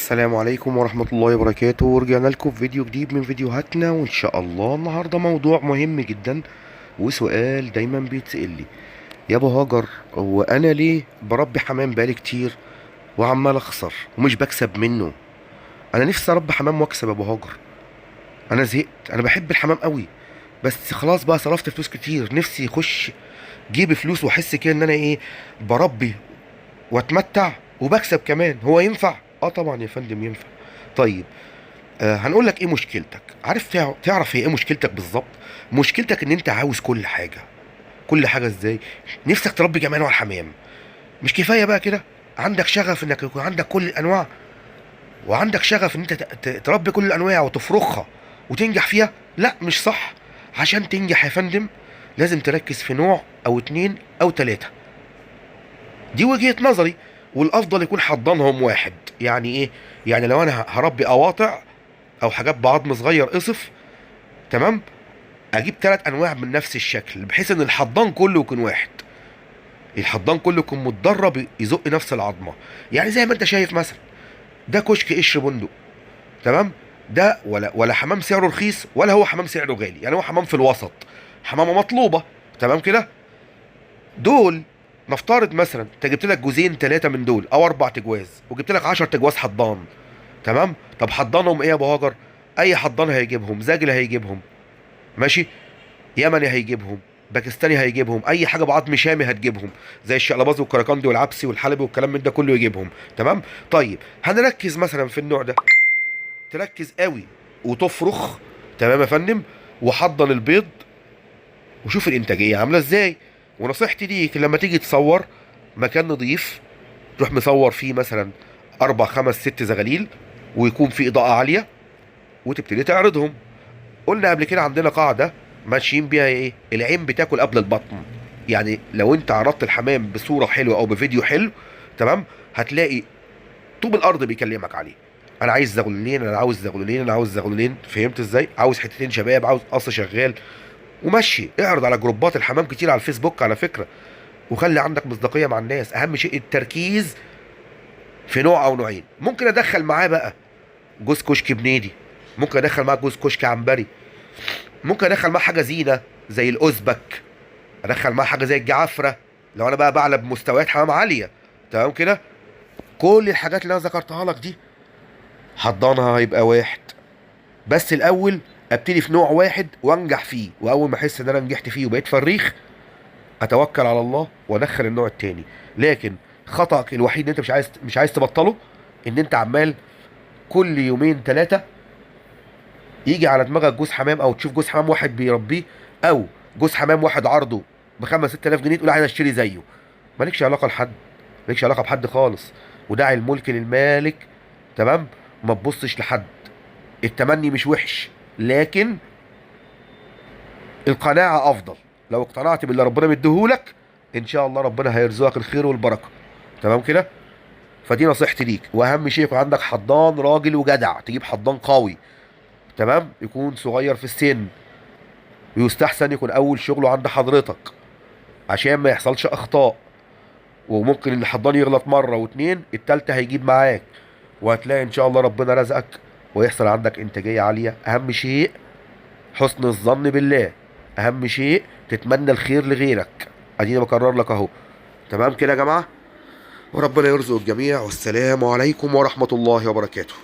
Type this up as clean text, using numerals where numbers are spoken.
السلام عليكم ورحمة الله وبركاته. ورجعنا لكم في فيديو جديد من فيديوهاتنا، وإن شاء الله النهاردة موضوع مهم جدا وسؤال دايما بيتسأل لي: يا أبو هاجر، هو أنا ليه بربي حمام بقالي كتير وعمال أخسر ومش بكسب منه؟ أنا نفسي أربي حمام وأكسب يا أبو هاجر، أنا زهقت، أنا بحب الحمام قوي، بس خلاص بقى صرفت فلوس كتير، نفسي يخش جيب فلوس وأحس كده إن أنا إيه، بربي وأتمتع وبكسب كمان. هو ينفع؟ اه طبعا يا فندم ينفع. طيب هنقول لك ايه مشكلتك. عارف تعرف هي ايه مشكلتك بالظبط؟ مشكلتك ان انت عاوز كل حاجة. كل حاجة ازاي؟ نفسك تربي جميع انواع الحمام، مش كفاية بقى كده؟ عندك شغف انك يكون عندك كل الانواع، وعندك شغف ان انت تربي كل الانواع وتفرخها وتنجح فيها. لا مش صح. عشان تنجح يا فندم لازم تركز في نوع او اتنين او تلاتة، دي وجهة نظري، والافضل يكون حضنهم واحد. يعني ايه؟ يعني لو انا هربي قواطع او حاجات بعظم صغير قصف، تمام، اجيب 3 انواع من نفس الشكل بحيث ان الحضان كله يكون واحد، الحضان كله يكون متدرب يزق نفس العظمة. يعني زي ما انت شايف مثلا ده كشك قشر بندق، تمام، ده ولا حمام سعره رخيص ولا هو حمام سعره غالي، يعني هو حمام في الوسط، حمامه مطلوبه، تمام كده. دول نفترض مثلا انت جبت لك جوزين 3 من دول او 4 تجواز، وجبت لك 10 تجواز حضان، تمام. طب حضانهم ايه يا ابو هاجر؟ اي حضان هيجيبهم، زاجل هيجيبهم، ماشي، يمني هيجيبهم، باكستاني هيجيبهم، اي حاجة بعظم شامي هتجيبهم، زي الشقلباز والكراكندي والعبسي والحلبي والكلام من ده كله يجيبهم، تمام. طيب هنركز مثلا في النوع ده، تركز قوي وتفرخ، تمام يا فندم، وحضن البيض وشوف الانتاجية عامله ازاي. ونصيحتي ليك لما تيجي تصور مكان نظيف، تروح مصور فيه مثلا 4 5 6 زغاليل، ويكون فيه اضاءه عالية، وتبتدي تعرضهم. قلنا قبل كده عندنا قاعدة ماشيين بيها ايه؟ العين بتاكل قبل البطن. يعني لو انت عرضت الحمام بصورة حلوة او بفيديو حلو، تمام، هتلاقي طوب الارض بيكلمك عليه. انا عايز زغلولين، انا عاوز زغلولين، انا عاوز زغلولين، فهمت ازاي؟ عاوز حتتين شباب، عاوز قص شغال، ومشي. اعرض على جروبات الحمام كتير على الفيسبوك على فكرة، وخلي عندك مصداقية مع الناس. اهم شيء التركيز في نوع او نوعين. ممكن ادخل معاه بقى جوز كشك بنيدي، ممكن ادخل معاه جوز كشك عنبري، ممكن ادخل معاه حاجة زينة زي الاوزبك، ادخل معاه حاجة زي الجعفره لو انا بقى بعلى بمستويات حمام عالية، تمام كده. كل الحاجات اللي انا ذكرتها لك دي حضانها هيبقى واحد، بس الاول ابتدي في نوع واحد وانجح فيه، واول ما احس ان انا نجحت فيه وبقيت فريخ اتوكل على الله وادخل النوع التاني. لكن خطأك الوحيد ان انت مش عايز تبطله، ان انت عمال كل يومين 3 يجي على دماغك جوز حمام، او تشوف جوز حمام واحد بيربيه، او جوز حمام واحد عرضه بخمس ست آلاف جنيه تقول عايز اشتري زيه. مالكش علاقة لحد، مالكش علاقة بحد خالص، وداعي الملك للمالك، تمام. ما تبصش لحد، التمني مش وحش، لكن القناعة افضل. لو اقتنعت باللي ربنا مديهولك ان شاء الله ربنا هيرزقك الخير والبركة، تمام كده. فدي نصيحتي ليك. واهم شيء يكون عندك حضان راجل وجدع، تجيب حضان قوي، تمام، يكون صغير في السن، ويستحسن يكون اول شغله عند حضرتك عشان ما يحصلش اخطاء. وممكن الحضان يغلط مرة واتنين، التالتة هيجيب معاك، وهتلاقي ان شاء الله ربنا رزقك ويحصل عندك انتاجية عالية. اهم شيء حسن الظن بالله، اهم شيء تتمنى الخير لغيرك، اديني بكرر لك اهو، تمام كده يا جماعة. وربنا يرزق الجميع، والسلام عليكم ورحمة الله وبركاته.